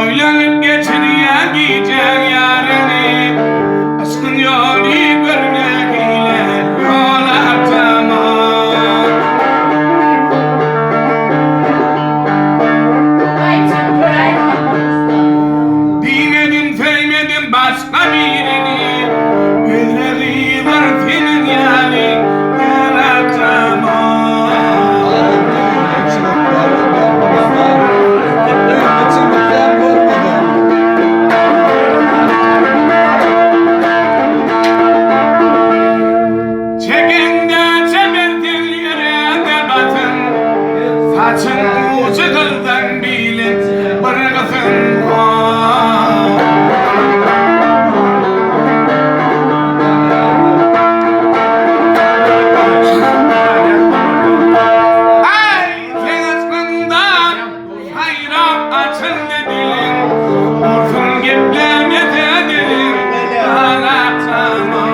Oýlanyp geçirýän gijäň ýaryny, Yşkyň ýoly gör nähili ýol atama. Diýmedim, söýmedim başga birini, Özge gyzlar seniň ýaly däl atama. Çekeňde çemersiň ýere-de basyn, Saçyň ujy gyldan bile bir gysym Aý, seň yşkyňda saýrap açyldy diliň, Bolsun geplemese diliň, galaçama.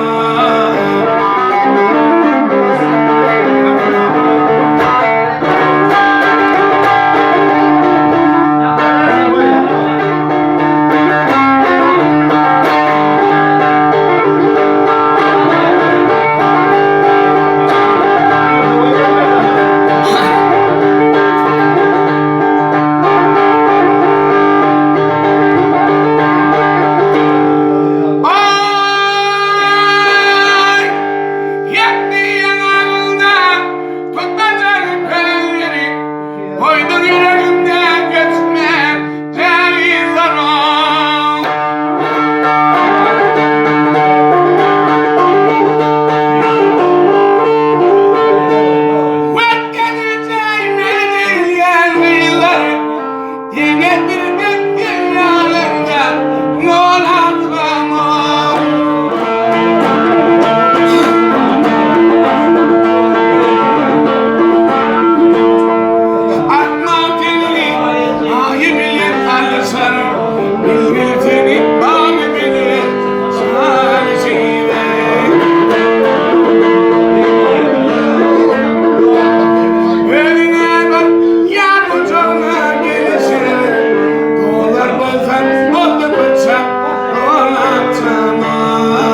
Aý, ýatdy ýaňagynda tutmajar pelleri, Goýduň ýüregimde göçme tärizlaryň. Wetgenijeý meni diýýän gyzlar, Diňe bir gitgin ýanynda ýol atlamam. Atma tenini aýy bilen alyşar, Bilbil seni bagy bilen çalşyber. Özüňe bir ýar gujagyňa gelişer, Dolar bolsaň boldy pyçak, dolap çaman.